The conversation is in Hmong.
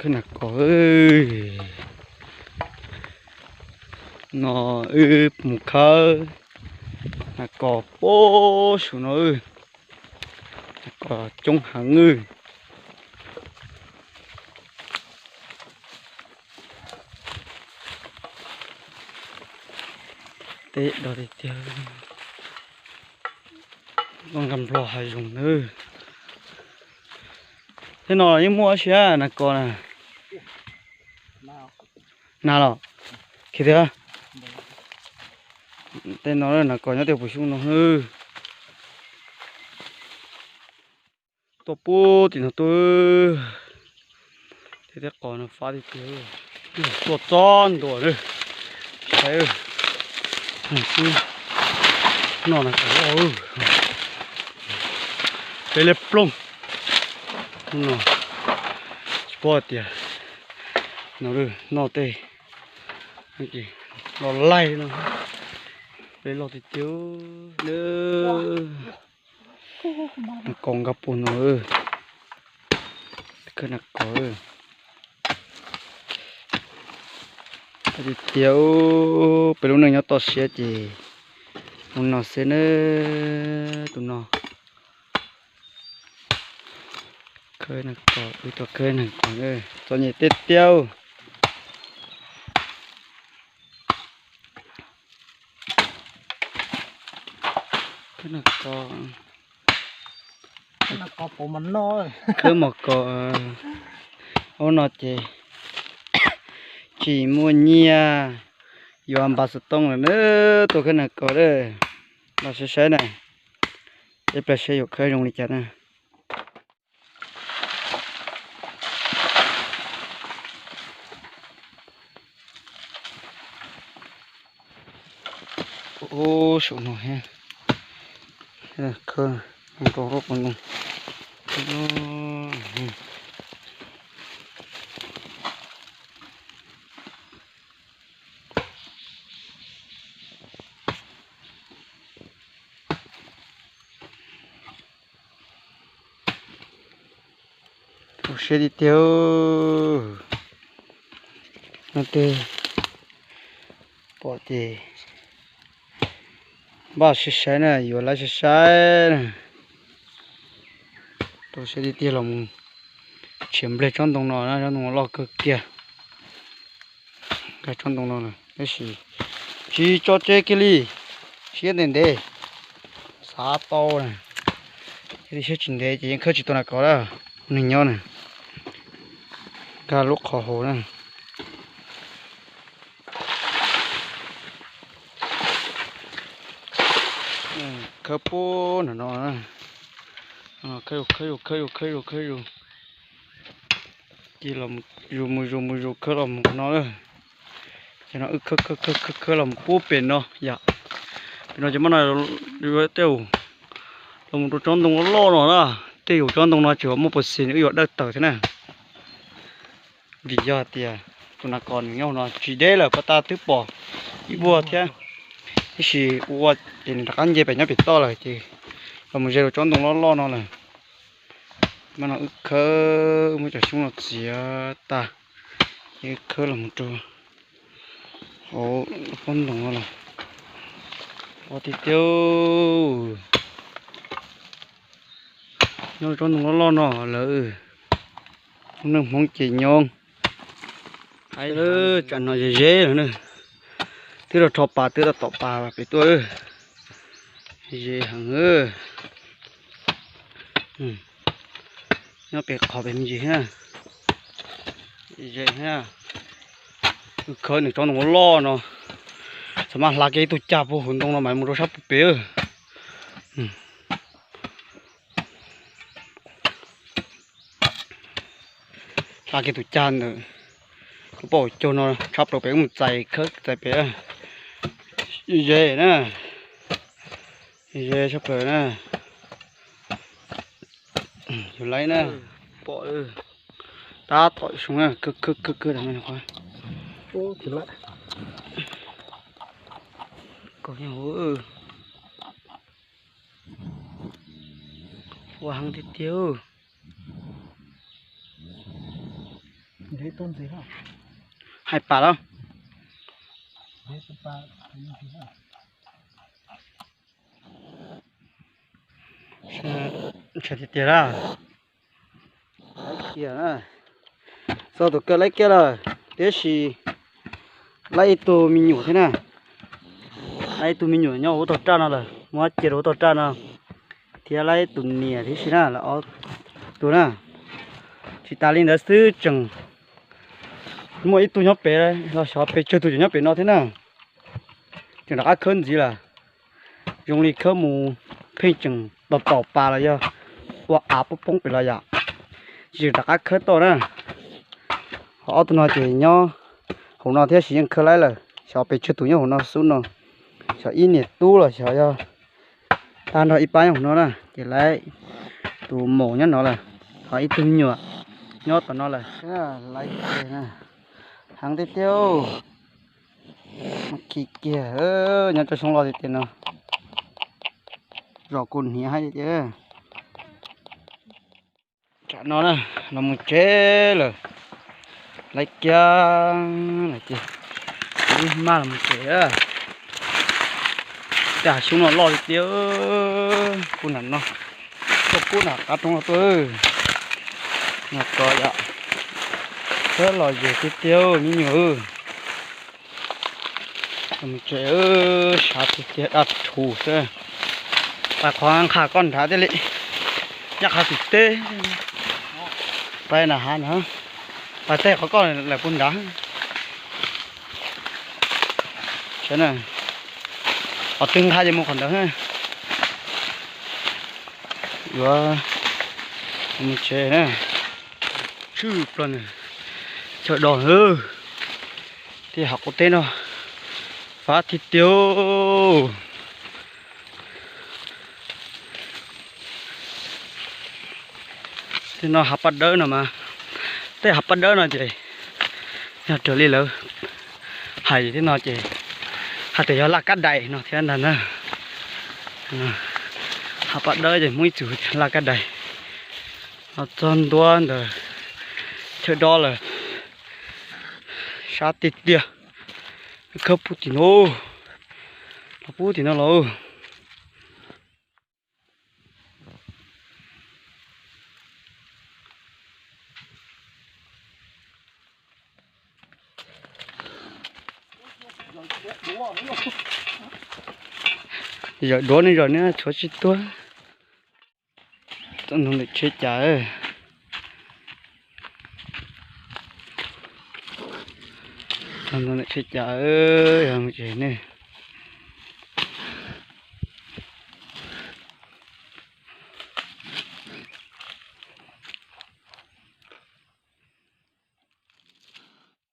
Nas kos, no wb mus khawb nas kos puag saum no, nas kos coob heev. Teb do tiag tiag, loj nkag nplo hav zoov nawb. Tej no yeej muaj ib siab nas kos na. Nag los, khiav tiag. Tej no nas kos nyob tej puas xyoob no. Tuaj puag tim no tuaj, tej qos no fab tiag tiag. Tuaj txog ntua na, saib xwb, noj nas kos loj, peb liab ploog. Hnub no tsis paub tias no noj tej los laig no, peb loj tiag tiag. Nas kos nkag puag no, khawb nas kos tiag tiag. Peb lub neej nyob toj siab ces mus no xwb na, tus no. Khawb nas kos, wb tuaj khawb nas kos, txom nyem tiag tiag. Khawb nas kos, khawb mos kos, ub no ces tsis muaj nyiaj yuav npas xov tooj lawm na, tuaj khawb nas kos lawm. Los saib saib na, ib pliag saib yuav khawb zoo li cas na. Ub, saum no thiab, khawb rau lub qos ntoo. Ua siab tiag tiag. No tej pom ces npaj saib saib na, yuav laib saib saib na. Rau siab tiag tiag los mus tshiav nplej tsob ntoo no na, tsob ntoo loj kawg kiag. Nkag tsob ntoo no lawm tab sis tsis tso tseg kiag li, siab ntev ntev, xav tau na. Siab tsis ntev ces yeej khawb tsis tau nas kos lawm, neeg nyob na. Nkag lub qhov hauv na. Khawb puag nram no, khawb zus, khawb zus, khawb zus, khawb zus, khawb zus. Cia los zus mus zus mus zus khawb los mus qhov no lawm. Ces no wb khawb khawb khawb khawb khawb los mus puag pem no yom. Pem no ces muab no tej zaum los mus rau tsob ntoo loj loj no na. Tej zaum tsob ntoo no tseem muaj puas xis wb yuav dawj tawm thiab na. Vim yog tias tus nas kos nws nyob no tsis deb lawm, pab tas twb pom ib vuag thiab, tab sis ua ces nws rov qab nce pem nyob pem toj lawm ces los mus ze rau tsob ntoo loj loj no lawm. Mas no wb khawb, wb muab cov xyoob no txiav tag, ces wb khawb los mus rau hauv pob ntoo no lawm. Ua tiag tiag. Nyob tsob ntoo loj loj no lawm, neeg Hmoob ces nyob. Hais lawm tsam no ze ze lawm na, twb rau rho pas twb rau tom pas pem tuaj, ze heev. Nyob pem qhov pem me ntsis thiab, ze thiab. Wb khawb nws tsob ntoo loj no, txawm mas hla kiag ib tug cag puag hauv ntoo no mas mus rau sab puag pem. Hla kiag tus cag ntawm lub pob caug no tshab plaws pem, wb mus txais khawb txais pem. Ze na, ze tshab plaws na. Yus laib na, pom tab tom zoo na, khawb khawb khawb khawb. Ua heev tiag tiag. Hais pam los? Ntshai tiag tiag na. Txog tus kawg laib kiag lawm, tiam sis laib ib tug me nyuam thiab na. Laib ib tug me nyuam nyob hauv tog raj no lawm, muab cia rau hauv tog raj no, thiab laib tus niam thiab si na, lawv ob tug na. Tsis tas li ntawd xwb, tseem muaj ib tug nyob pem los xyov pes tsawg tus tseem nyob pem no thiab na. Tseem rov qab khawb ntxiv lawm. Zoo li khawb mus pheej tseem tos taum pas los yog ua av poob poob pem los yom. Tsis tseem rov qab khawb tau na. Ho ob tug no ces nyob hauv no thiab sis yeej khawb laib lawm, xyov pes tsawg tus nyob hauv no xub no. Xyov ib niam tub los xyov yog tag nrho ib pab nyob hauv no na, ces laib tus maum nyob no lawm, ho ib tug me nyuam nyob tom no lawm. Laib kiag, heev tiag tiag. Khi kiag, nyob rau xyoo los tiag tiag no, zos kuv hniav hais tiag tiag. Tsam no na, los mus tsev lawm. Laib kiag lawm ces ib hmab los mus tsev. Tej hav xyoob no loj tiag tiag, kub nram no, tuaj kub nram qab roob no tuaj. No tso yom, peb los zem tiag tiag me nyuam. Mus tsev, sab tiag tiag daj rhuv xwb. Pais qhov nqha koj nrad thiaj li nyaj qhov tim teb. Pais nram hav na, pais tej qhov koj lawm puag nrad. Qhov twg nqha ces mus qhov ntawd. Yuav mus tsev na. Tshwj plaws na, chaw do, tej hav qaum teb no fab tiag tiag. Tej no hav paj dawb no mas, tej hav paj dawb no ces yog raws li lawv hais thiab no ces hais tias yog laj kab dais no thiab ntag na. Hav paj dawb ces muaj ib txwm laj kab dais. Los txog ntua ntawm chaw do lawm, sab tiag tiag. Khawb pub tim no, los pub tim no los. Zawm duav ne, zawm ne, tshuav tsis tuag. Txog ntua ntawm tsheb cas, txog ntua ntawm tsheb cas, yog mus tsev ne.